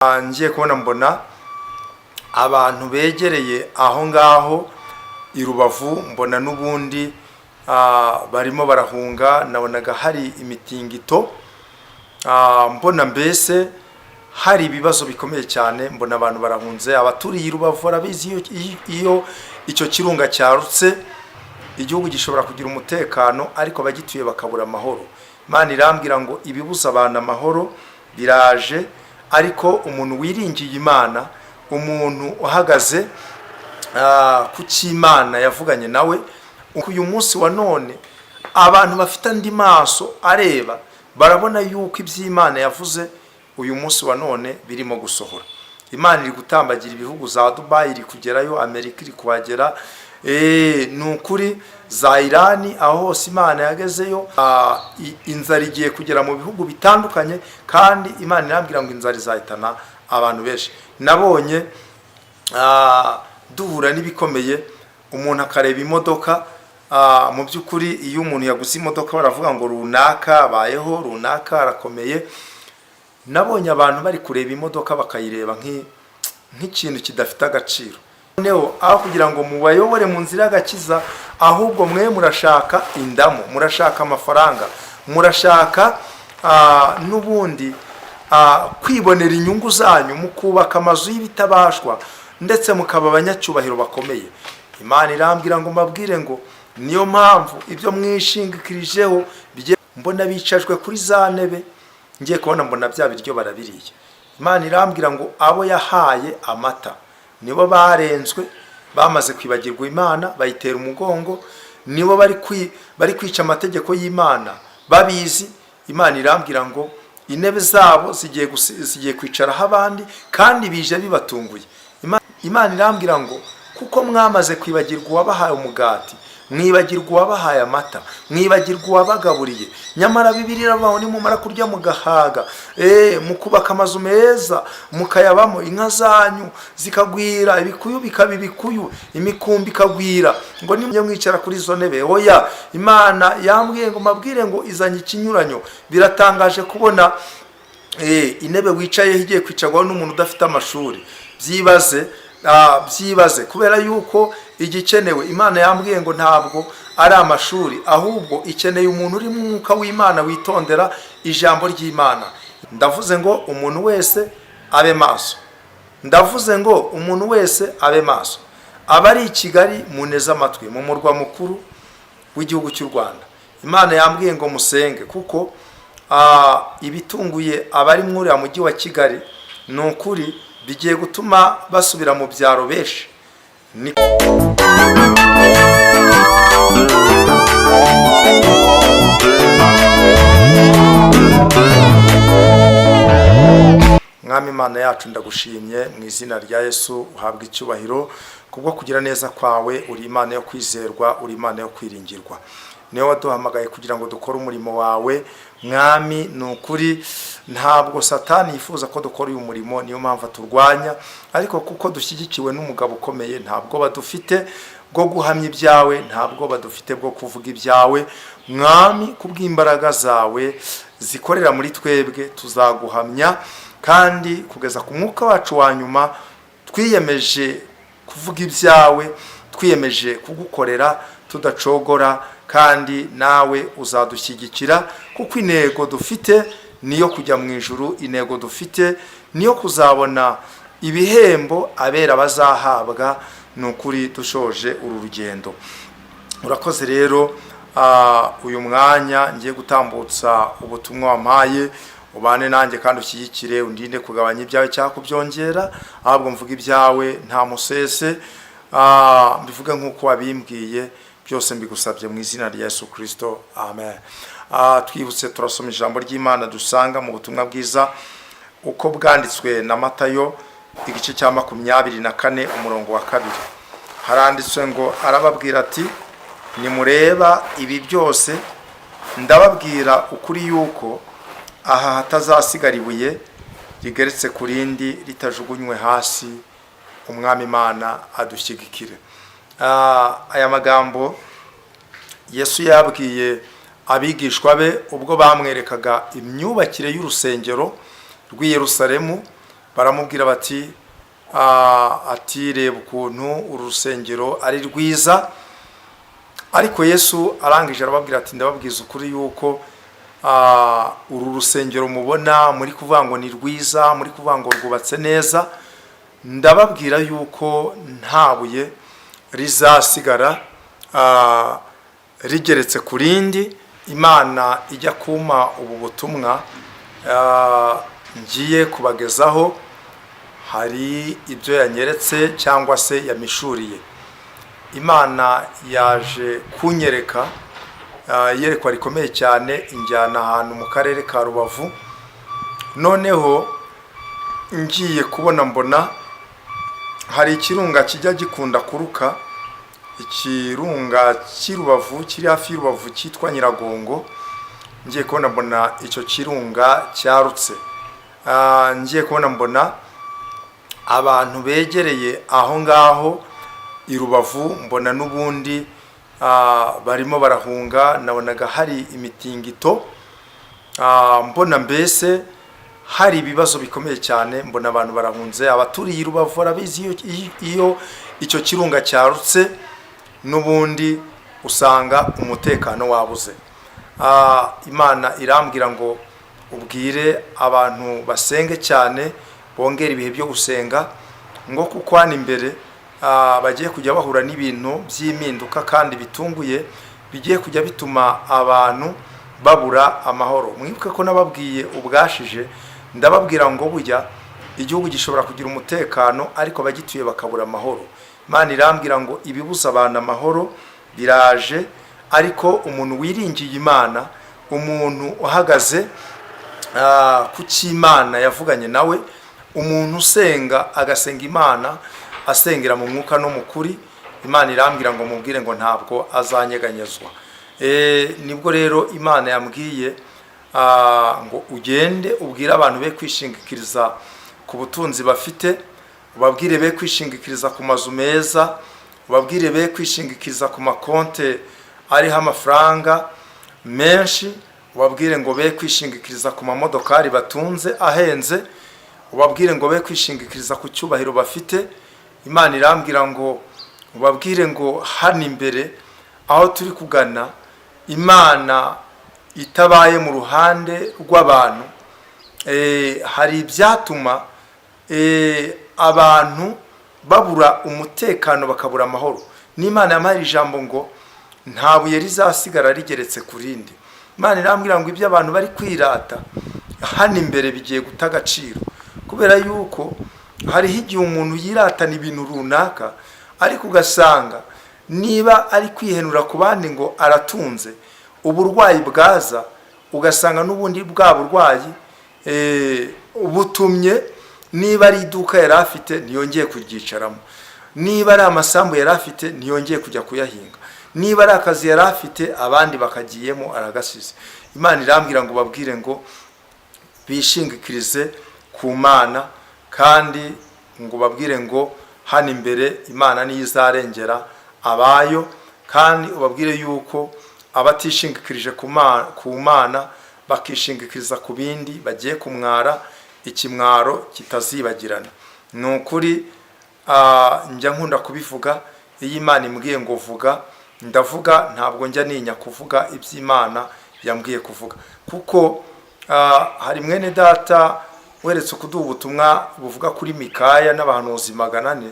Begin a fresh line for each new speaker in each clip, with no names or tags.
Ngiye kubona mbona abantu begereye aho ngaho i Rubavu, mbona n'ubundi barimo barahunga. Nabonaga hari imitingito, mbona mbese hari ibibazo bikomeye cyane, mbona abantu barahunze. Abaturiye i Rubavu barabizi, iyo icyo kirunga cyarutse, igihugu gishobora kugira umutekano, ariko abagituye bakabura amahoro. Imana irambwira ngo ibibuza abantu amahoro biraje, ariko umuntu wiringiye Imana, umuntu uhagaze ku cy'Imana yavuganye nawe, uyu munsi wa none abantu bafite andi maso areba, barabona yuko iby'Imana yavuze uyu munsi wa none birimo gusohora. Imana iri gutambagira ibihugu, za Dubayi iri kugerayo, Amerika iri kuhagera, ni ukuri za Irani, aho hose Imana yagezeyo. Inzara igiye kugera mu bihugu bitandukanye, kandi Imana irambwira ngo inzara izahitana abantu benshi. Nabonye duhura n'ibikomeye, umuntu akareba imodoka. Mu by'ukuri iyo umuntu yaguze imodoka baravuga ngo runaka abayeho, runaka arakomeye. Nabonye abantu bari kureba imodoka bakayireba nk'ikintu kidafite agaciro. Noneho aho kugira ngo mubayobore mu nzira y'agakiza, ahubwo mwe murashaka indamu, murashaka amafaranga, murashaka n'ubundi kwibonera inyungu zanyu, mukubaka amazu y'ibitabashwa, ndetse mukaba abanyacyubahiro bakomeye. Imana irambwira ngo mbabwire ngo niyo mpamvu ibyo mwishingikirijeho. Mbona bicajwe kuri za ntebe, ngiye kubona mbona bya biryo barabiriye. Imana irambwira ngo abo yahaye amata nibo barenzwe, bamaze kwibagirwa Imana, bayitera umugongo, nibo bari kwica amategeko y'Imana babizi. Imana irambwira ngo intebe zabo zigiye kwicaraho abandi, kandi bije bibatunguye. Imana irambwira ngo kuko mwamaze kwibagirwa uwabahaye umugati, mwibagirwa uwabahaye amata, mwibagirwa uwabagaburiye. Nyamara Bibiliya iravuga ngo nimumara kurya mugahaga, mukubaka amazu meza mukayabamo, inka zanyu zikagwira, ibikuyu bikaba ibikuyu, imikumbi ikagwira, ngo nimujye mwicara kuri izo ntebe. Oya, Imana yambwiye ngo mbabwire ngo izanye ikinyuranyo. Biratangaje kubona intebe wicayeho igiye kwicarwaho n'umuntu udafite amashuri. Byibaze, byibaze, kubera yuko igikenewe, Imana yambwiye ngo ntabwo ari amashuri, ahubwo ikeneye umuntu uri mu mwuka w'Imana, witondera ijambo ry'Imana. Ndavuze ngo umuntu wese abe maso. Ndavuze ngo umuntu wese abe maso. Abari i Kigali, muneze amatwi, mu murwa mukuru w'igihugu cy'u Rwanda, Imana yambwiye ngo musenge, kuko ibitunguye abari muri uriya mujyi wa Kigali, ni ukuri bigiye gutuma basubira mu byaro benshi. Ni Mwami Imana yacu, ndagushimye mu izina rya Yesu. Uhabwa icyubahiro kubwo kugira neza kwawe. Uri Imana yo kwizerwa, uri Imana yo kwiringirwa. Niwe waduhamagaye kugira ngo dukore umurimo wawe. Mwami, ni ukuri ntabwo Satani yifuza ko dukora uyu murimo, niyo mpamvu aturwanya, ariko kuko dushyigikiwe n'umugabo ukomeye, ntabwo badufite bwo guhamya ibyawe, ntabwo badufite bwo kuvuga ibyawe. Mwami, kubw'imbaraga zawe zikorera muri twebwe, tuzaguhamya, kandi kugeza ku mwuka wacu wa nyuma twiyemeje kuvuga ibyawe, twiyemeje kugukorera tudacogora, kandi nawe uzadushyigikira, kuko intego dufite niyo kujya mu ijuru, intego dufite niyo kuzabona ibihembo abera bazahabwa, ni ukuri dushoje uru rugendo. Urakoze rero. Uyu mwanya ngiye gutambutsa ubutumwa wampaye, ubane nanjye kandi ushyigikire, undinde kugabanya ibyawe cyangwa kubyongera, ahubwo mvuga ibyawe nta musese, mbivuge nk'uko wabimbwiye. Byose mbigusabye mu izina rya Yesu Kirisito, amen. Twihuse turasoma ijambo ry'Imana dusanga mu butumwa bwiza uko bwanditswe na Matayo, igice cya 24, umurongo wa 2. Haranditswe ngo: "Arababwira ati: 'Nimureba ibi byose, ndababwira ukuri yuko aha hatazasigara ibuye rigeretse ku rindi ritajugunywe hasi.'" Umwami Imana adushyigikire. Aya magambo Yesu yabwiye abigishwa be ubwo bamwerekaga imyubakire y'urusengero rw'i Yerusalemu. Baramubwira bati ati reba ukuntu uru rusengero ari rwiza. Ariko Yesu arangije arababwira ati ndababwiza ukuri yuko uru rusengero mubona muri kuvuga ngo ni rwiza, muri kuvuga ngo rwubatse neza, ndababwira yuko nta buye rizasigara rigeretse ku rindi. Imana ijya kumpa ubu butumwa ngiye kubagezaho, hari ibyo yanyeretse cyangwa se yamishuriye. Imana yaje kunyereka iyerekwa rikomeye cyane, injyana ahantu mu karere ka Rubavu. Noneho ngiye kubona mbona hari ikirunga kijya gikunda kuruka, ikirunga cy'i Rubavu kiri hafi y'Urubavu cyitwa Nyiragongo. Ngiye kubona mbona icyo kirunga cyarutse. Ngiye kubona mbona abantu begereye aho ngaho i Rubavu, mbona n'ubundi barimo barahunga. Nabonaga hari imitingito, mbona mbese hari ibibazo bikomeye cyane, mbona abantu barahunze. Abaturiye i Rubavu barabizi, iyo icyo kirunga cyarutse n'ubundi usanga umutekano wabuze. Imana irambwira ngo ubwire abantu basenge cyane, bongere ibihe byo gusenga, ngo kuko hano imbere bagiye kujya bahura n'ibintu by'impinduka kandi bitunguye, bigiye kujya bituma abantu babura amahoro. Mwibuke ko nababwiye ubwashije, ndababwira ngo burya igihugu gishobora kugira umutekano ariko abagituye bakabura amahoro. Imana irambwira ngo ibibuza abantu amahoro biraje, ariko umuntu wiringiye Imana, umuntu uhagaze ku cy'Imana yavuganye nawe, umuntu usenga, agasenga Imana asengera mu mwuka no mu kuri, Imana irambwira ngo mubwire ngo ntabwo azanyeganyezwa. Nibwo rero Imana yambwiye ngo ugende ubwire abantu be kwishingikiriza ku butunzi bafite, ubabwire be kwishingikiriza ku mazu meza, ubabwire be kwishingikiriza ku makonte ariho amafaranga menshi, ubabwire ngo be kwishingikiriza ku mamodokari batunze ahenze, ubabwire ngo be kwishingikiriza ku cyubahiro bafite. Imana irambwira ngo ubabwire ngo hano imbere aho turi kugana, Imana itabaye mu ruhande rw'abantu, hari ibyatuma abantu babura umutekano, bakabura amahoro. N'Imana yampaye ijambo ngo nta buye rizasigara rigeretse ku rindi. Imana irambwira ngo ibyo abantu bari kwirata hano imbere bigiye guta agaciro, kubera yuko hariho igihe umuntu yiratana ibintu runaka, ariko ugasanga niba ari kwihenura ku bandi ngo aratunze, uburwayi bwaza ugasanga n'ubundi bwa burwayi butumye niba ari iduka yari afite ntiyongeye kuryicaramo, niba ari amasambu yari afite ntiyongeye kujya kuyahinga, niba ari akazi yari afite abandi bakagiyemo aragasize. Imana irambwira ngo babwire ngo bishingikirize ku Mana, kandi ngo babwire ngo hano imbere Imana niyo izarengera abayo, kandi ubabwire yuko abatishingikirije ku Mana bakishingikiriza ku bindi bagiye kumwara ikimwaro kitazibagirana. Ni ukuri, njya nkunda kubivuga, iyo Imana imbwiye ngo vuga, ndavuga. Ntabwo njya ninya kuvuga iby'Imana yambwiye kuvuga, kuko hari mwene data weretse kuduha ubutumwa buvuga kuri Mikaya n'abahanuzi 400.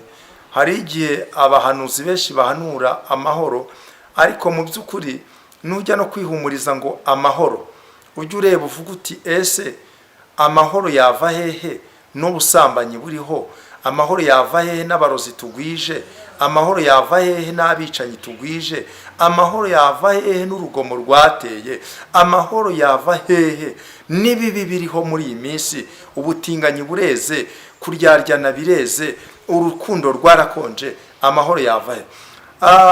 Hari igihe abahanuzi benshi bahanura amahoro, ariko mu by'ukuri nujya no kwihumuriza ngo amahoro, ujye ureba uvuga uti ese amahoro yava hehe n'ubusambanyi buriho? Amahoro yava hehe n'abarozi tugwije? Amahoro yava hehe n'abicanyi tugwije? Amahoro yava hehe n'urugomo rwateye? Amahoro yava hehe n'ibibi biriho muri iyi minsi? Ubutinganyi bureze, kuryaryana bireze, urukundo rwarakonje, amahoro yava he?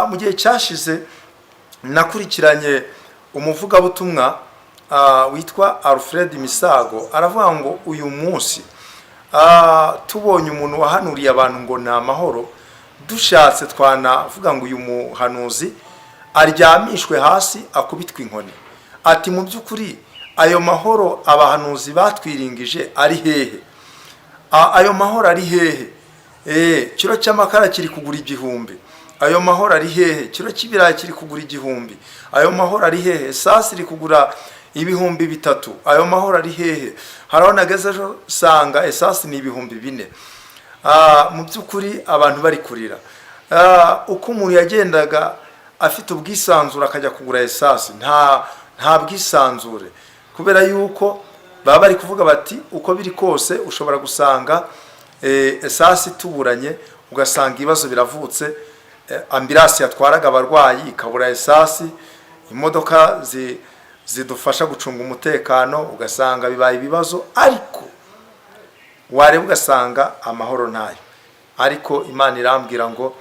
Mu gihe cyashize nakurikiranye umuvugabutumwa witwa Alfred Misago, aravuga ngo uyu munsi tubonye umuntu wahanuriye abantu ngo ni amahoro, dushatse twanavuga ngo uyu muhanuzi aryamishwe hasi akubitwe inkoni. Ati mu by'ukuri ayo mahoro abahanuzi batwiringije ari hehe? Ayo mahoro ari hehe? Kiro cy'amakara kiri kugura 1000, ayo mahoro ari hehe? Kiro cy'ibirayi kiri kugura 1000, ayo mahoro ari hehe? Sasi iri kugura 3000, ayo mahoro ari hehe? Hari aho nageze ejo usanga esasi ni 4000. Mu by'ukuri abantu bari kurira. Uko umuntu yagendaga afite ubwisanzure akajya kugura esasi, nta bwisanzure, kubera yuko baba bari kuvuga bati uko biri kose ushobora gusanga esasi ituburanye, ugasanga ibibazo biravutse, ambulance yatwaraga abarwayi ikabura esasi, imodoka zidufasha gucunga umutekano, ugasanga bibaye ibibazo. Ariko wareba ugasanga amahoro ntayo. Ariko Imana irambwira ngo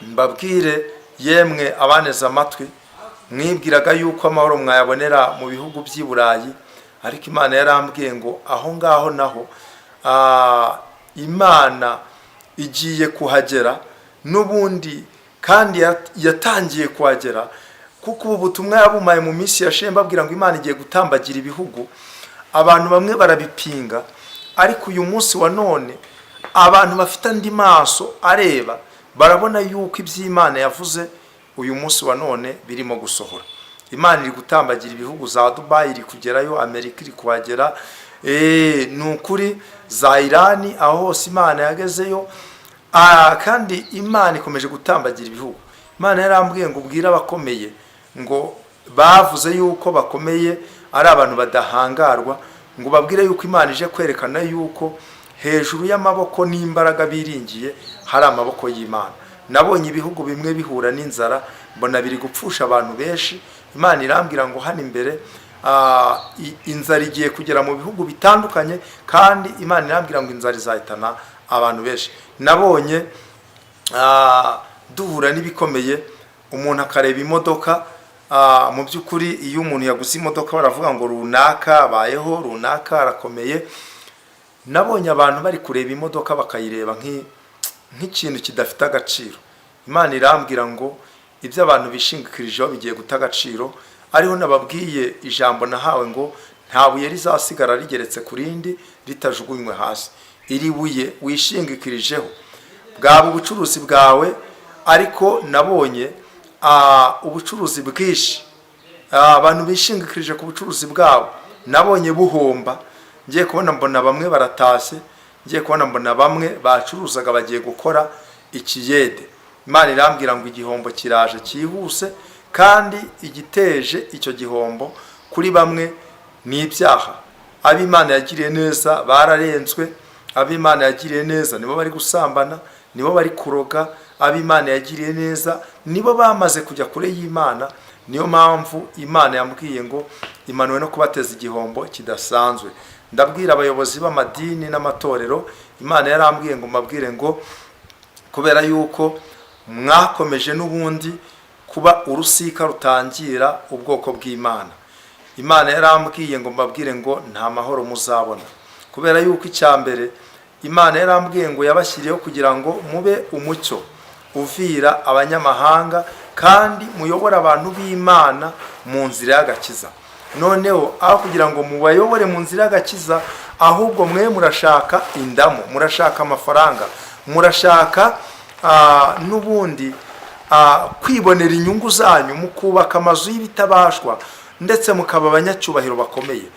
mbabwire: yemwe abaneze amatwi, mwibwiraga yuko amahoro mwayabonera mu bihugu by'i Burayi, ariko Imana yarambwiye ngo aho ngaho naho Imana igiye kuhagera n'ubundi, kandi yatangiye kuhagera, kuko ubu butumwa yabumaye mu minsi yashize mbabwira ngo Imana igiye gutambagira ibihugu. Abantu bamwe barabipinga, ariko uyu munsi wa none abantu bafite andi maso areba barabona yuko iby'Imana yavuze uyu munsi wa none birimo gusohora. Imana iri gutambagira ibihugu, za Dubayi iri kugerayo, Amerika iri kuhagera, ni ukuri, za Irani, aho hose Imana yagezeyo. Kandi Imana ikomeje gutambagira ibihugu. Imana yarambwiye ngo ubwire abakomeye ngo bavuze yuko bakomeye ari abantu badahangarwa, ngo babwire yuko Imana ije kwerekana yuko hejuru y'amaboko n'imbaraga biringiye hari amaboko y'Imana. Nabonye ibihugu bimwe bihura n'inzara, mbona biri gupfusha abantu benshi. Imana irambwira ngo hano imbere inzara igiye kugera mu bihugu bitandukanye, kandi Imana irambwira ngo inzara izahitana abantu benshi. Nabonye duhura n'ibikomeye, umuntu akareba imodoka. Mu by'ukuri iyo umuntu yaguze imodoka baravuga ngo runaka abayeho, runaka arakomeye. Nabonye abantu bari kureba imodoka bakayireba nk'ikintu kidafite agaciro. Imana irambwira ngo ibyo abantu bishingikirijeho bigiye guta agaciro. Ariho nababwiye ijambo nahawe ngo nta buye rizasigara rigeretse ku rindi ritajugunywe hasi. Iri buye wishingikirijeho bwaba ubucuruzi bwawe, ariko nabonye ubucuruzi bwinshi, abantu bishingikirije ku bucuruzi bwabo nabonye buhomba. Ngiye kubona mbona bamwe baratashye, ngiye kubona mbona bamwe bacuruzaga bagiye gukora ikiyede. Imana irambwira ngo igihombo kiraje cyihuse, kandi igiteje icyo gihombo kuri bamwe ni ibyaha. Ab'Imana yagiriye neza bararenzwe, ab'Imana yagiriye neza nibo bari gusambana, nibo bari kuroga, ab'Imana yagiriye neza nibo bamaze kujya kure y'Imana. Niyo mpamvu Imana yambwiye ngo imanuwe no kubateza igihombo kidasanzwe. Ndabwira abayobozi b'amadini n'amatorero, Imana yarambwiye ngo mbabwire ngo kubera yuko mwakomeje n'ubundi kuba urusika rutangira ubwoko bw'Imana, Imana yarambwiye ngo mbabwire ngo nta mahoro muzabona, kubera yuko icya mbere Imana yarambwiye ngo yabashyiriyeho kugira ngo mube umucyo uvira abanyamahanga kandi muyobore abantu b'Imana mu nzira y'agakiza. Noneho aho kugira ngo mubayobore mu nzira y'agakiza, ahubwo mwe murashaka indamu, murashaka amafaranga, murashaka n'ubundi kwibonera inyungu zanyu, mukubaka amazu y'ibitabashwa, ndetse mukaba abanyacyubahiro bakomeye.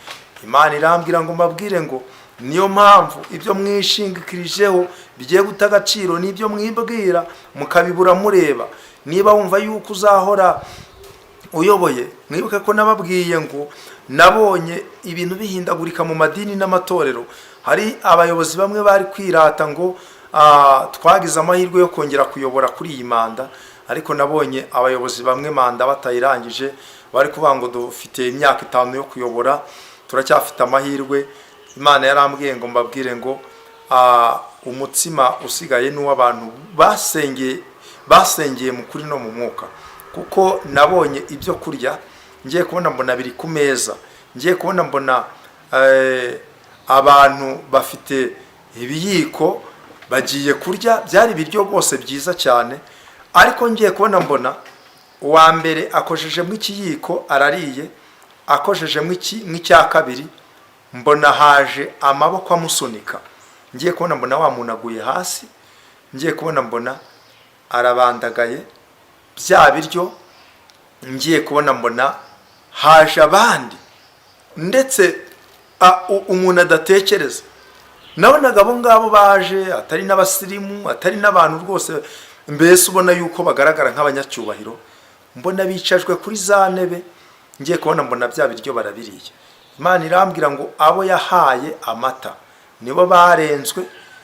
Imana irambwira ngo mbabwire ngo niyo mpamvu ibyo mwishingikirijeho bigiye guta agaciro, n'ibyo mwibwira mukabibura mureba. Niba wumva yuko uzahora uyoboye, mwibuke ko nababwiye ngo nabonye ibintu bihindagurika mu madini n'amatorero. Hari abayobozi bamwe bari kwirata ngo twagize amahirwe yo kongera kuyobora kuri iyi manda, ariko nabonye abayobozi bamwe manda batayirangije bari kuvuga ngo dufite imyaka 5 yo kuyobora, turacyafite amahirwe. Imana yarambwiye ngo mbabwire ngo umutsima usigaye ni uw'abantu basengeye mu kuri no mu mwuka, kuko nabonye ibyo kurya, ngiye kubona mbona biri ku meza, ngiye kubona mbona abantu bafite ibiyiko bagiye kurya. Byari ibiryo rwose byiza cyane, ariko ngiye kubona mbona uwa mbere akojejemo ikiyiko arariye, akojejemo nk'icya kabiri mbona haje amaboko amusunika. Ngiye kubona mbona wa muntu aguye hasi, ngiye kubona mbona arabandagaye bya biryo. Ngiye kubona mbona haje abandi, ndetse umuntu adatekereza. Nabonaga abo ngabo baje atari n'abasirimu, atari n'abantu rwose, mbese ubona yuko bagaragara nk'abanyacyubahiro. Mbona bicajwe kuri za ntebe. Ngiye kubona mbona bya biryo barabiriye. Imana irambwira ngo abo yahaye amata nibo barenzwe,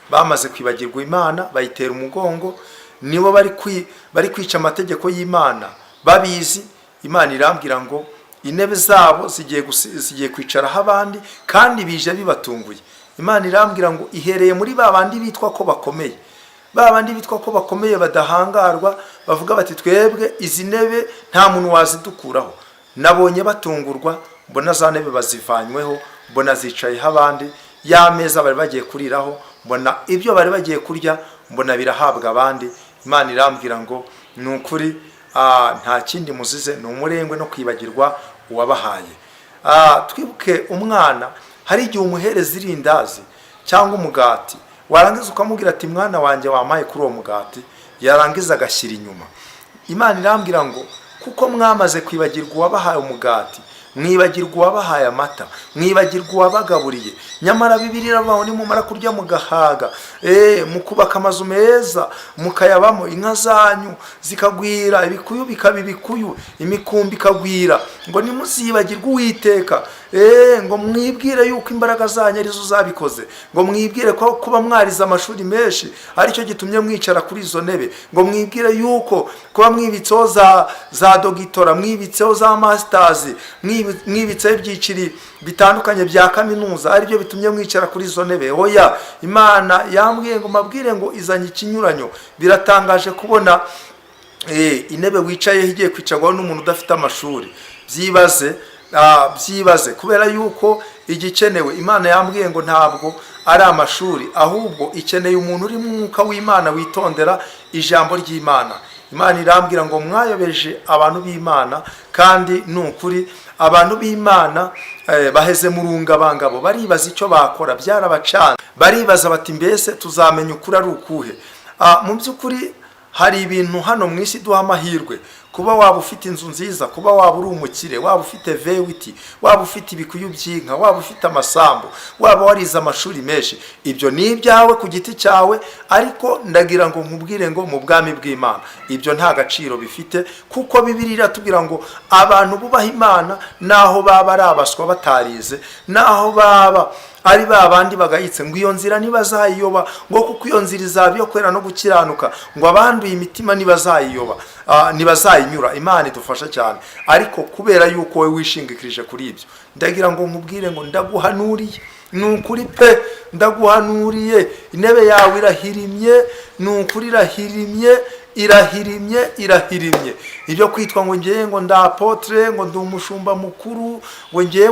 bamaze kwibagirwa Imana, bayitera umugongo, nibo bari kwica amategeko y'Imana babizi. Imana irambwira ngo intebe zabo zigiye kwicaraho abandi, kandi bije bibatunguye. Imana irambwira ngo ihereye muri ba bandi bitwa ko bakomeye, ba bandi bitwa ko bakomeye, badahangarwa, bavuga bati: "Twebwe izi ntebe nta muntu wazidukuraho." Nabonye batungurwa, mbona za ntebe bazivanyweho, mbona zicayeho abandi. Ya meza bari bagiye kuriraho, mbona ibyo bari bagiye kurya, mbona birahabwa abandi. Imana irambwira ngo ni ukuri, nta kindi muzize, ni umurengwe no kwibagirwa uwabahaye. Twibuke umwana, hari igihe umuhereza irindazi cyangwa umugati, warangiza ukamubwira ati: "Mwana wanjye, wampaye kuri uwo mugati?" Yarangiza agashyira inyuma. Imana irambwira ngo kuko mwamaze kwibagirwa uwabahaye umugati, mwibagirwa uwabahaye amata, mwibagirwa uwabagaburiye. Nyamara Bibiliya iravuga ngo nimumara kurya mugahaga, mukubaka amazu meza mukayabamo, inka zanyu zikagwira, ibikuyu bikaba ibikuyu, imikumbi ikagwira, ngo ntimuzibagirwe Uwiteka, ngo mwibwire yuko imbaraga zanyu arizo zabikoze, ngo mwibwire ko kuba mwarize amashuri menshi aricyo gitumye mwicara kuri izo ntebe, ngo mwibwire yuko kuba mwibitseho za dogitora, mwibitseho za masters, mwibitseho ibyiciri bitandukanye bya kaminuza, aribyo bitumye mwicara kuri izo ntebe. Oya, Imana yambwiye ngo mabwire ngo izanye ikinyuranyo. Biratangaje kubona intebe wicayeho igiye kwicarwaho n'umuntu udafite amashuri. Byibaze, byibaze, kubera yuko igikenewe, Imana yambwiye ngo ntabwo ari amashuri, ahubwo ikeneye umuntu uri mu mwuka w'Imana, witondera ijambo ry'Imana. Imana irambwira ngo mwayobeje abantu b'Imana, kandi ni ukuri abantu b'Imana baheze mu rungabangabo, baribaza icyo bakora, byarabacana. Baribaza bati: "Mbese tuzamenya ukuri ari ukuhe?" Mu by'ukuri hari ibintu hano mu isi duha amahirwe: kuba waba ufite inzu nziza, kuba waba uri umukire, waba ufite V8, waba ufite ibikuyu by'inka, waba ufite amasambu, waba warize amashuri menshi, ibyo ni ibyawe ku giti cyawe. Ariko ndagira ngo nkubwire ngo mu bwami bw'Imana ibyo nta gaciro bifite, kuko Bibiliya iratubwira ngo abantu bubaha Imana, naho baba ari abaswa batarize, naho baba ari ba bandi bagayitse, ngo iyo nzira ntibazayiyoba, ngo kuko iyo nzira izaba iyo kwera no gukiranuka, ngo abanduye imitima ntibazayiyoba, ntibazayinyura. Imana idufasha cyane. Ariko kubera yuko wowe wishingikirije kuri ibyo, ndagira ngo nkubwire ngo ndaguhanuriye, ni ukuri pe, ndaguhanuriye, intebe yawe irahirimye, ni ukuri irahirimye, irahirimye, irahirimye. Ibyo kwitwa ngo ngewe ngo ndi apôtre, ngo ndi umushumba mukuru, ngo ngewe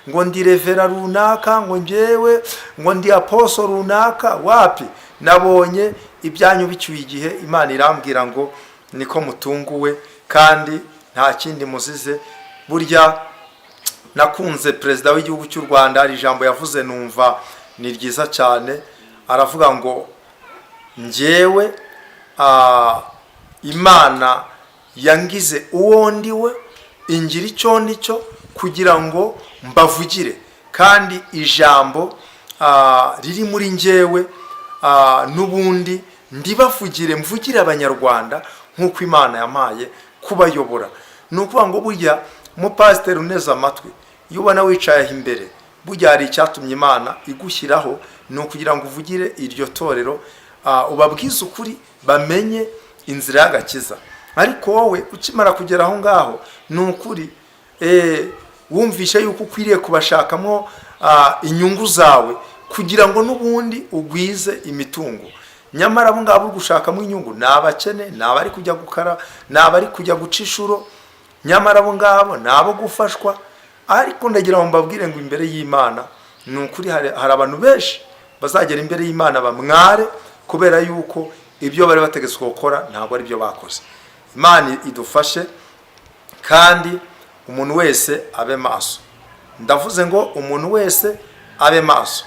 ngo ndi révérend runaka, ngo ngewe ngo ndi apostle runaka, wapi. Nabonye ibyanyu bicyuye igihe. Imana irambwira ngo niko mutunguwe, kandi nta kindi muzize. Burya nakunze perezida w'igihugu cy'u Rwanda, hari ijambo yavuze numva ni ryiza cyane. Aravuga ngo: "Njyewe Imana yangize uwo ndiwe, ingira icyo ndi cyo kugira ngo mbavugire, kandi ijambo riri muri njyewe n'ubundi ndibavugire, mvugire Abanyarwanda nk'uko Imana yampaye kubayobora." Ni ukuvuga ngo burya umupasiteri uneze amatwi, iyo ubona wicaye aho imbere, burya hari icyatumye Imana igushyiraho, ni ukugira ngo uvugire iryo torero, ubabwize ukuri, bamenye inzira y'agakiza. Ariko wowe ukimara kugera aho ngaho, ni ukuri wumvishe yuko ukwiriye kubashakamo inyungu zawe kugira ngo n'ubundi ugwize imitungo. Nyamara abo ngabo uri gushakamo inyungu ni abakene, ni abari kujya gukara, ni abari kujya guca inshuro. Nyamara abo ngabo ni abo gufashwa. Ariko ndagira ngo mbabwire ngo imbere y'Imana, ni ukuri, hari abantu benshi bazagera imbere y'Imana bamware, kubera yuko ibyo bari bategetswe gukora ntabwo ari byo bakoze. Imana idufashe, kandi umuntu wese abe maso. Ndavuze ngo umuntu wese abe maso.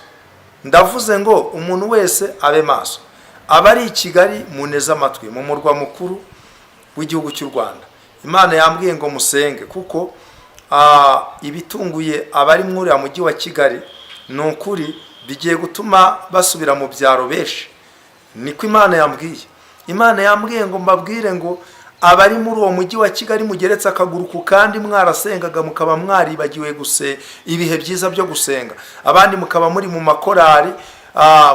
Ndavuze ngo umuntu wese abe maso. Abari i Kigali, muneze amatwi, mu murwa mukuru w'igihugu cy'u Rwanda, Imana yambwiye ngo musenge, kuko ibitunguye abari muri uriya mujyi wa Kigali ni ukuri bigiye gutuma basubira mu byaro benshi. Niko Imana yambwiye. Imana yambwiye ngo mbabwire ngo abari muri uwo mujyi wa Kigali mugeretse akaguru ku kandi, mwarasengaga mukaba mwaribagiwe guse ibihe byiza byo gusenga, abandi mukaba muri mu makorari,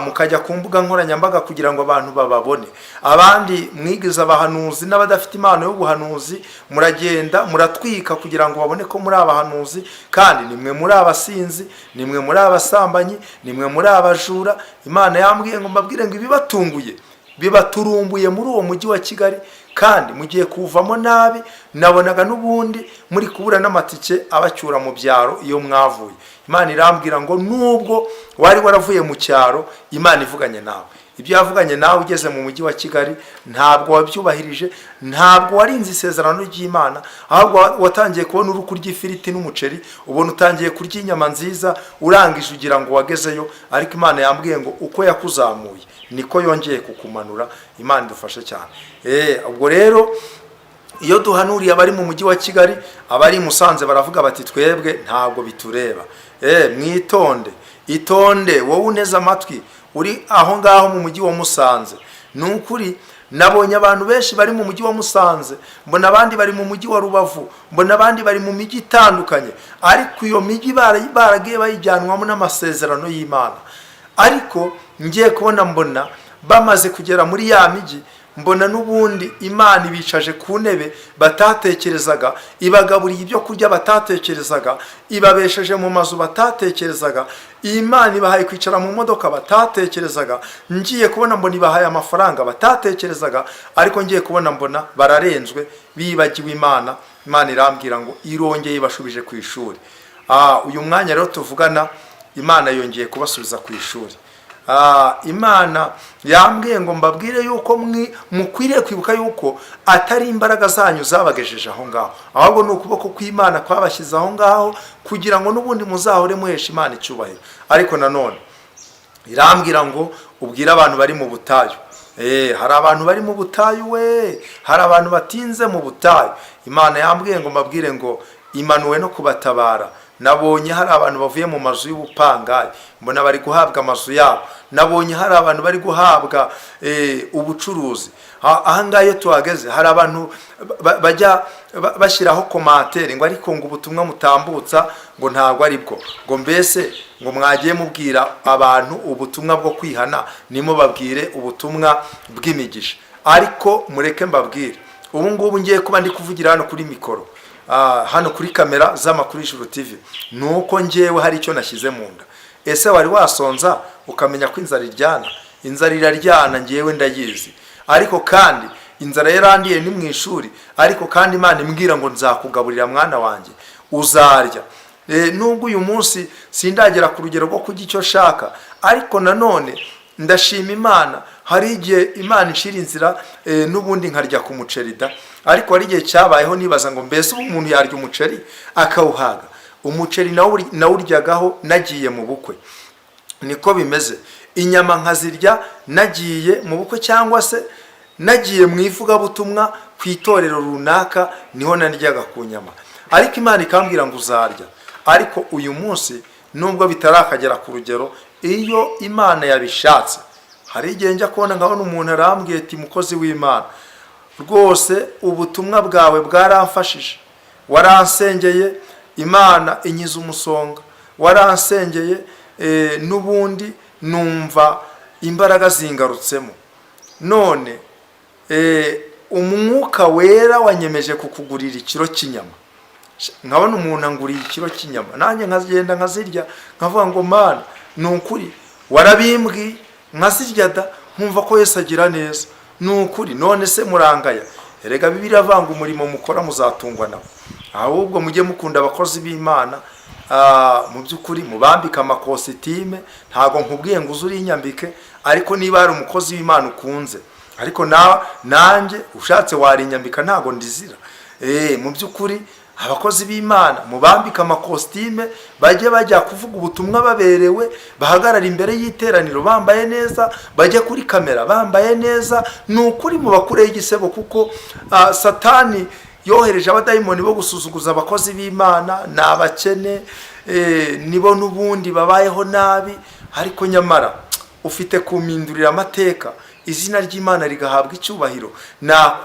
mukajya ku mbuga nkoranyambaga kugira ngo abantu bababone, abandi mwigize abahanuzi n'abadafite impano y'ubuhanuzi, muragenda muratwika kugira ngo babone ko muri abahanuzi, kandi nimwe muri abasinzi, nimwe muri abasambanyi, nimwe muri abajura. Imana yambwiye ngo mbabwire ngo ibibatunguye bibaturumbuye muri uwo mujyi wa Kigali, kandi mugiye kuwuvamo nabi. Nabonaga n'ubundi muri kubura n'amatike abacyura mu byaro iyo mwavuye. Imana irambwira ngo nubwo wari waravuye mu cyaro, Imana ivuganye nawe, ibyo yavuganye nawe ugeze mu mujyi wa Kigali ntabwo wabyubahirije, ntabwo warinze isezerano ry'Imana, ahubwo watangiye kubona uri kurya ifiriti n'umuceri, ubona utangiye kurya inyama nziza, urangije ugira ngo wagezeyo. Ariko Imana yambwiye ngo uko yakuzamuye niko yongeye kukumanura. Imana idufashe cyane. Ubwo rero iyo duhanuriye abari mu mujyi wa Kigali, abari i Musanze baravuga bati: "Twebwe ntabwo bitureba." Mwitonde, itonde wowe uneze amatwi uri aho ngaho mu mujyi wa Musanze. Ni ukuri nabonye abantu benshi bari mu mujyi wa Musanze, mbona abandi bari mu mujyi wa Rubavu, mbona abandi bari mu mijyi itandukanye, ariko iyo mijyi baragiye bayijyanwamo n'amasezerano y'Imana. Ariko ngiye kubona mbona bamaze kugera muri ya mijyi, mbona n'ubundi Imana ibicaje ku ntebe batatekerezaga, ibagaburiye ibyo kurya batatekerezaga, ibabesheje mu mazu batatekerezaga, Imana ibahaye kwicara mu modoka batatekerezaga. Ngiye kubona mbona ibahaye amafaranga batatekerezaga, ariko ngiye kubona mbona bararenzwe, bibagiwe Imana. Imana irambwira ngo irongeye ibashubije ku ishuri. Uyu mwanya rero tuvugana, Imana yongeye kubasubiza ku ishuri. Imana yambwiye ngo mbabwire yuko mukwiriye kwibuka yuko atari imbaraga zanyu zabagejeje aho ngaho, ahubwo ni ukuboko kw'Imana kwabashyize aho ngaho kugira ngo n'ubundi muzahore muhesha Imana icyubahiro. Ariko nanone irambwira ngo ubwire abantu bari mu butayu. Hari abantu bari mu butayu we, hari abantu batinze mu butayu. Imana yambwiye ngo mbabwire ngo imanuwe no kubatabara. Nabonye hari abantu bavuye mu mazu y'ubupangayi, mbona bari guhabwa amazu yabo. Nabonye hari abantu bari guhabwa ubucuruzi. Ahangaha iyo tuhageze hari abantu bajya bashyiraho commentaire ngo: "Ariko ngo ubutumwa mutambutsa ngo ntabwo ari bwo," ngo mbese ngo mwagiye mubwira abantu ubutumwa bwo kwihana, nimo babwire ubutumwa bw'imigisha. Ariko mureke mbabwire, ubu ngubu ngiye kuba ndi kuvugira hano kuri mikoro, hano kuri kamera z'amakuru y'Ijuru TV, ni uko ngewe hari icyo nashyize mu nda. Ese wari wasonza ukamenya ko inzara iryana? Inzara iraryana, ngewe ndayizi. Ariko kandi inzara yarandiye ni mu ishuri, ariko kandi Imana imbwira ngo nzakugaburira mwana wanjye, uzarya. Nubwo uyu munsi sindagera ku rugero rwo kurya icyo nshaka, ariko nanone ndashima Imana. Hari igihe Imana ishira inzira, n'ubundi nkarya ku muceri da. Ariko hari igihe cyabayeho nibaza ngo mbese ubu umuntu yarya umuceri akawuhaga? Umuceri nawuryagaho nagiye mu bukwe, niko bimeze. Inyama nkazirya nagiye mu bukwe cyangwa se nagiye mu ivugabutumwa ku itorero runaka, niho naryaga ku nyama. Ariko Imana ikambwira ngo uzarya. Ariko uyu munsi nubwo bitarakagera ku rugero, iyo Imana yabishatse, hari igihe njya kubona nkabona umuntu arambwiye ati: "Mukozi w'Imana, rwose ubutumwa bwawe bwaramfashije, waransengeye Imana inkiza umusonga, waransengeye, n'ubundi numva imbaraga zingarutsemo, none Umwuka Wera wanyemeje kukugurira ikiro cy'inyama." Nkabona umuntu anguriye ikiro cy'inyama, nanjye nkagenda nkazirya, nkavuga ngo: "Mana, ni ukuri warabimbwiye." Nkazirya da, nkumva ko Yesu agira neza, ni ukuri. None se murangaya? Erega Bibiliya avanga umurimo mukora muzatungwa nawo. Ahubwo mujye mukunda abakozi b'Imana, mu by'ukuri mubambike amakositime. Ntabwo nkubwiye ngo uze urinyambike, ariko niba hari umukozi w'Imana ukunze, ariko nanjye ushatse warinyambika, ntabwo ndizira. Mu by'ukuri Abakozi b'Imana mubambike amakositime, bajye bajya kuvuga ubutumwa baberewe, bahagarara imbere y'iteraniro bambaye neza, bajye kuri kamera bambaye neza. Ni ukuri mubakureho igisebo, kuko Satani yohereje abadayimoni bo gusuzuguza abakozi b'Imana. Ni abakene, nibo n'ubundi babayeho nabi, ariko nyamara ufite kumpindurira amateka, izina ry'Imana rigahabwa icyubahiro.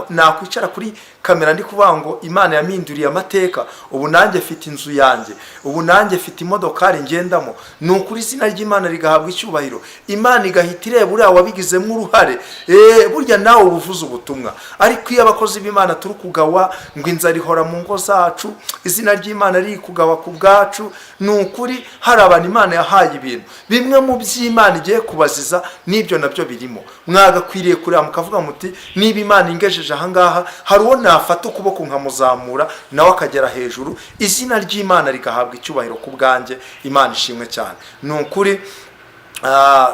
Nakwicara kuri kamera ndi kuvuga ngo Imana yampinduriye amateka, ubu nanjye mfite inzu yanjye, ubu nanjye mfite imodokari ngendamo. Ni ukuri izina ry'Imana rigahabwa icyubahiro, Imana igahita ireba uriya wabigizemo uruhare. Burya nawe uba uvuze ubutumwa. Ariko iyo abakozi b'Imana turi kugawa ngo inzara ihora mu ngo zacu, izina ry'Imana riri kugawa ku bwacu, ni ukuri hari abantu Imana yahaye ibintu bimwe mu by'Imana igiye kubaziza, n'ibyo nabyo birimo. Mwagakwiriye kureba mukavuga muti: "Niba Imana ingejeje ahangaha, hari uwo nafata ukuboko nkamuzamura nawe akagera hejuru, izina ry'Imana rigahabwa icyubahiro ku bwanjye." Imana ishimwe cyane. Ni ukuri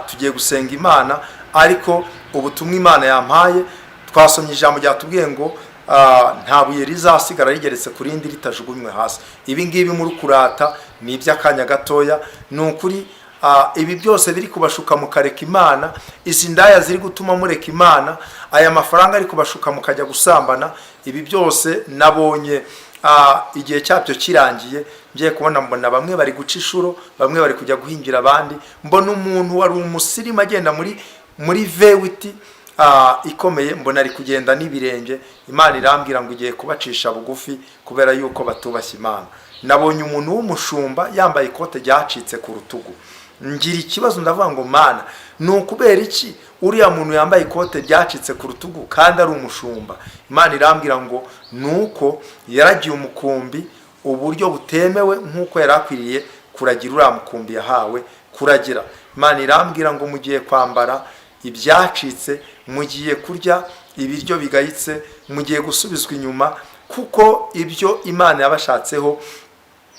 tugiye gusenga Imana, ariko ubutumwa Imana yampaye, twasomye ijambo ryatubwiye ngo nta buye rizasigara rigeretse ku rindi ritajugunywe hasi. Ibi ngibi muri kurata ni iby'akanya gatoya. Ni ukuri ibi byose biri kubashuka mukareka Imana, izi ndaya ziri gutuma mureka Imana, aya mafaranga ari kubashuka mukajya gusambana, ibi byose nabonye igihe cyabyo kirangiye. Ngiye kubona mbona bamwe bari guca inshuro, bamwe bari kujya guhingira abandi. Mbona umuntu wari umusirimu agenda muri V8 ikomeye, mbona ari kugenda n'ibirenge. Imana irambwira ngo igiye kubacisha bugufi kubera yuko batubashye Imana. Nabonye umuntu w'umushumba yambaye ikote ryacitse ku rutugu. Ngira ikibazo, ndavuga ngo: "Mana, ni ukubera iki uriya muntu yambaye ikote ryacitse ku rutugu kandi ari umushumba?" Imana irambwira ngo ni uko yaragiye umukumbi uburyo butemewe nk'uko yari akwiriye kuragira uriya mukumbi yahawe kuragira. Imana irambwira ngo mugiye kwambara ibyacitse, mugiye kurya ibiryo bigayitse, mugiye gusubizwa inyuma, kuko ibyo Imana yabashatseho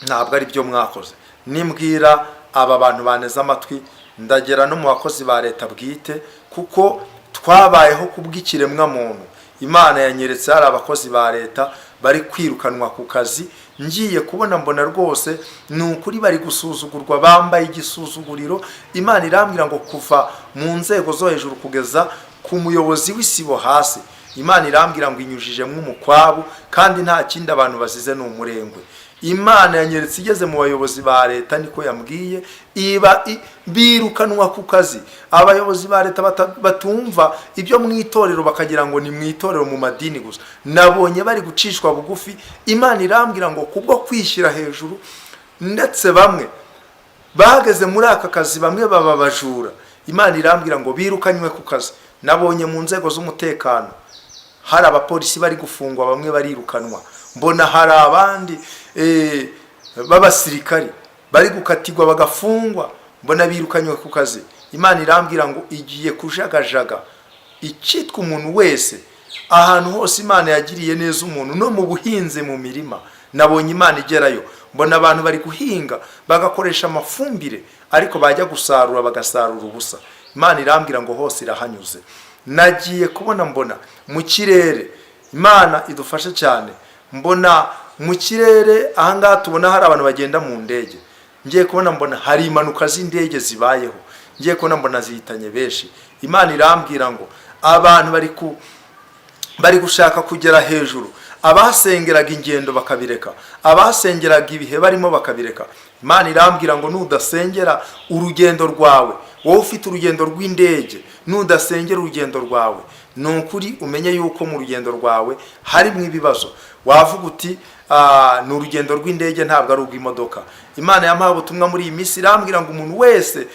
ntabwo ari byo mwakoze. Nimbwira aba bantu baneze amatwi, ndagera no mu bakozi ba leta bwite, kuko twabayeho kubw'ikiremwamuntu. Imana yanyeretse hari abakozi ba leta bari kwirukanwa ku kazi. Ngiye kubona mbona rwose ni ukuri bari gusuzugurwa, bambaye igisuzuguriro. Imana irambwira ngo kuva mu nzego zo hejuru kugeza ku muyobozi w'isibo hasi, Imana irambwira ngo inyujijemo umukwabu, kandi nta kindi abantu bazize ni umurengwe. Imana yanyeretse igeze mu bayobozi ba leta, niko yambwiye, iba birukanwa ku kazi. Abayobozi ba leta batumva ibyo mu itorero, bakagira ngo ni mu itorero mu madini gusa, nabonye bari gucishwa bugufi. Imana irambwira ngo kubwo kwishyira hejuru, ndetse bamwe bageze muri aka kazi, bamwe baba abajura. Imana irambwira ngo birukanywe ku kazi. Nabonye mu nzego z'umutekano hari abapolisi bari gufungwa, bamwe barirukanwa. Mbona hari abandi b'abasirikari bari gukatirwa bagafungwa, mbona birukanywe ku kazi. Imana irambwira ngo igiye kujagajaga icyitwa umuntu wese ahantu hose Imana yagiriye neza umuntu, no mu buhinzi, mu mirima nabonye Imana igerayo. Mbona abantu bari guhinga bagakoresha amafumbire, ariko bajya gusarura bagasarura ubusa. Imana irambwira ngo hose irahanyuze. Nagiye kubona mbona mu kirere, Imana idufashe cyane, mbona mu kirere ahangaha tubona hari abantu bagenda mu ndege. Ngiye kubona mbona hari impanuka z'indege zibayeho. Ngiye kubona mbona zihitanye benshi. Imana irambwira ngo abantu bari gushaka kugera hejuru, abasengeraga ingendo bakabireka, abasengeraga ibihe barimo bakabireka. Imana irambwira ngo nudasengera urugendo rwawe, wowe ufite urugendo rw'indege, nudasengera urugendo rwawe, ni ukuri umenye yuko mu rugendo rwawe harimo ibibazo. Wavuga uti: "Ni urugendo rw'indege, ntabwo ari urw'imodoka." Imana yampaye ubutumwa muri iyi minsi, irambwira ngo umuntu wese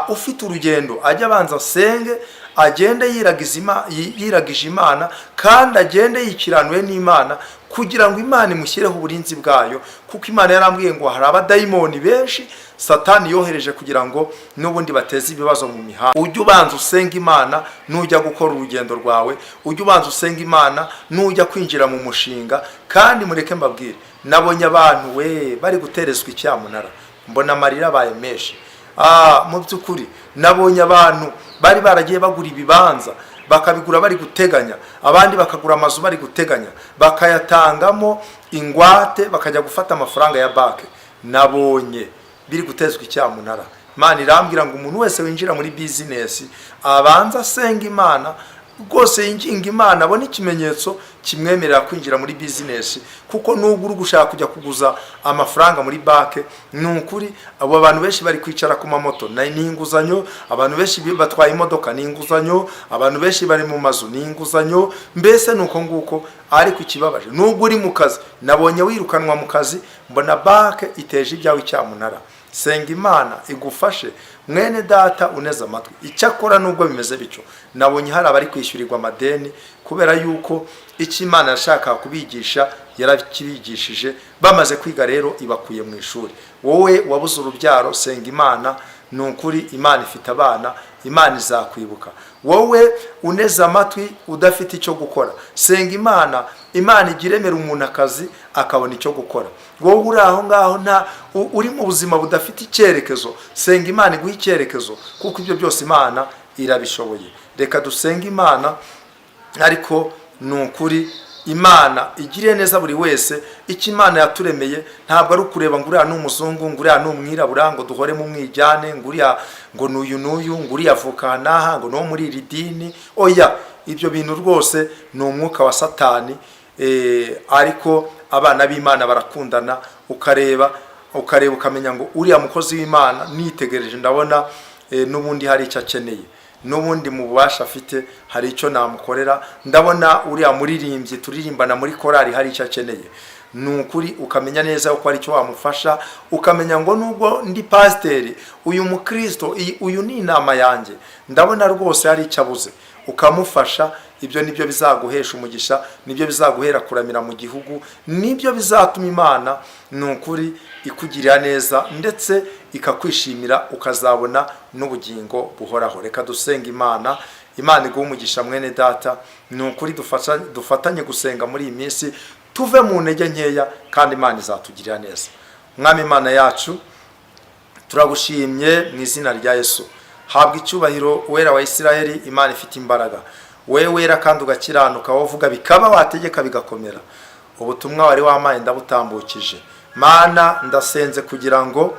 ufite urugendo ajye abanza asenge, agende yiragije Imana, kandi agende yikiranuye n'Imana, kugira ngo Imana imushyireho uburinzi bwayo, kuko Imana yarambwiye ngo hari abadayimoni benshi Satani yohereje kugira ngo n'ubundi bateze ibibazo mu mihanda. Ujye ubanza usenga Imana nujya gukora urugendo rwawe, ujye ubanza usenga Imana nujya kwinjira mu mushinga. Kandi mureke mbabwire, nabonye abantu we bari guterezwa icyamunara, mbona amarira abaye menshi. Mu by'ukuri nabonye abantu bari baragiye bagura ibibanza. bakabigura bari guteganya, abandi bakagura amazu bari guteganya, bakayatangamo ingwate, bakajya gufata amafaranga ya banki. Nabonye biri gutezwa icyamunara. Imana irambwira ngo umuntu wese winjira muri bizinesi abanza asenga Imana rwose, yinginga Imana, abone ikimenyetso kimwemerera kwinjira muri bizinesi, kuko nubwo uri gushaka kujya kuguza amafaranga muri banki, ni ukuri abo bantu benshi bari kwicara ku mamoto ni inguzanyo, abantu benshi batwaye imodoka ni inguzanyo, abantu benshi bari mu mazu ni inguzanyo. Mbese ni uko nguko. Ariko ikibabaje, nubwo uri mu kazi, nabonye wirukanwa mu kazi, mbona banki iteje ibyawe icyamunara. Senga Imana igufashe, mwene data uneze amatwi. Icyakora nubwo bimeze bityo, nabonye hari abari kwishyurirwa amadeni, kubera yuko icyo Imana yashakaga kubigisha yarakibigishije. Bamaze kwiga rero, ibakuye mu ishuri. Wowe wabuze urubyaro, senga Imana, ni ukuri Imana ifite abana, Imana izakwibuka. Wowe uneze amatwi udafite icyo gukora, senga Imana, Imana ijya iremera umuntu akazi akabona icyo gukora. Wowe uri aho ngaho nta uri mu buzima budafite icyerekezo, senga Imana iguhe icyerekezo, kuko ibyo byose Imana irabishoboye. Reka dusenge Imana. Ariko ni ukuri Imana igiriye neza buri wese. Icyo Imana yaturemeye ntabwo ari ukureba ngo uriya ni umuzungu, ngo uriya ni umwirabura, ngo duhore mu mwijyane, ngo uriya ngo n'uyu n'uyu, ngo uriya avuka aha n'aha, ngo ni uwo muri iri dini. Oya, ibyo bintu rwose ni umwuka wa Satani. Ariko abana b'Imana barakundana. Ukareba ukamenya ngo uriya mukozi w'Imana nitegereje ndabona n'ubundi hari icyo akeneye, n'ubundi mu bubasha afite hari icyo namukorera, ndabona uriya muririmbyi turirimbana muri korali hari icyo akeneye. Ni ukuri ukamenya neza ko hari icyo wamufasha, ukamenya ngo nubwo ndi pasiteri, uyu mukristo, uyu ni inama yanjye, ndabona rwose hari icyo abuze, ukamufasha. Ibyo nibyo bizaguhesha umugisha, nibyo bizaguhera kuramira mu gihugu, nibyo bizatuma Imana ni ukuri ikugirira neza ndetse ikakwishimira, ukazabona n'ubugingo buhoraho. Reka dusenga Imana. Imana iguhe umugisha, mwene data. Ni ukuri dufatanye gusenga muri iyi minsi, tuve mu ntege nkeya, kandi Imana izatugirira neza. Mwami Imana yacu, turagushimye mu izina rya Yesu. Habwa icyubahiro, Uwera wa Isiraheli, Imana ifite imbaraga, wowe wera kandi ugakiranuka, wowe uvuga bikaba, wategeka bigakomera. Ubutumwa wari wampaye ndabutambukije. Mana, ndasenze kugira ngo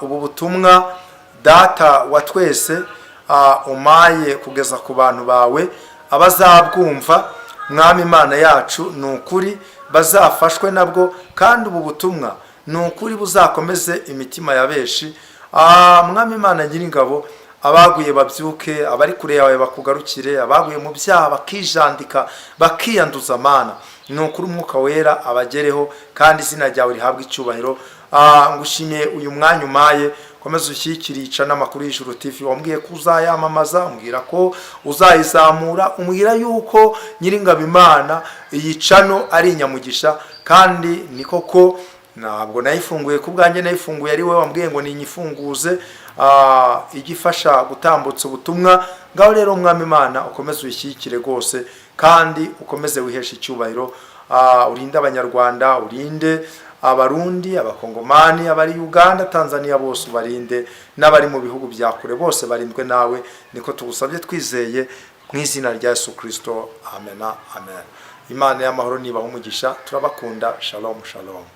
ubu butumwa Data wa twese umaye kugeza ku bantu bawe, abazabwumva, Mwami Imana yacu, ni ukuri bazafashwe nabwo, kandi ubu butumwa ni ukuri buzakomeze imitima ya benshi. Mwami Imana Nyiringabo, abaguye babyuke, abari kure yawe bakugarukire, abaguye mu byaha bakijandika, bakiyanduza, Mana, ni ukuri Umwuka Wera abagereho, kandi izina ryawe rihabwe icyubahiro. Ngushimiye uyu mwanya umaye. Komeza ushyigikire ica n'amakuru y'Ijuru TV. Wambwiye ko uzayamamaza, umbwira ko uzayizamura, umbwira yuko Nyiringabo Imana iyi channel ari inyamugisha, kandi ni koko. Ntabwo nayifunguye ku bwanjye, nayifunguye ari wowe wambwiye ngo ninyifunguze, ijye ifasha gutambutsa ubutumwa. Ngaho rero, Umwami Imana, ukomeze uyishyigikire rwose, kandi ukomeze wiheshe icyubahiro. Urinde Abanyarwanda, urinde Abarundi, Abakongomani, abari Uganda, Tanzania, bose ubarinde, n'abari mu bihugu bya kure bose barindwe nawe. Niko tugusabye twizeye mu izina rya Yesu Kirisito, amena, amen. Imana y'amahoro nibaha umugisha. Turabakunda. Shalom, shalom.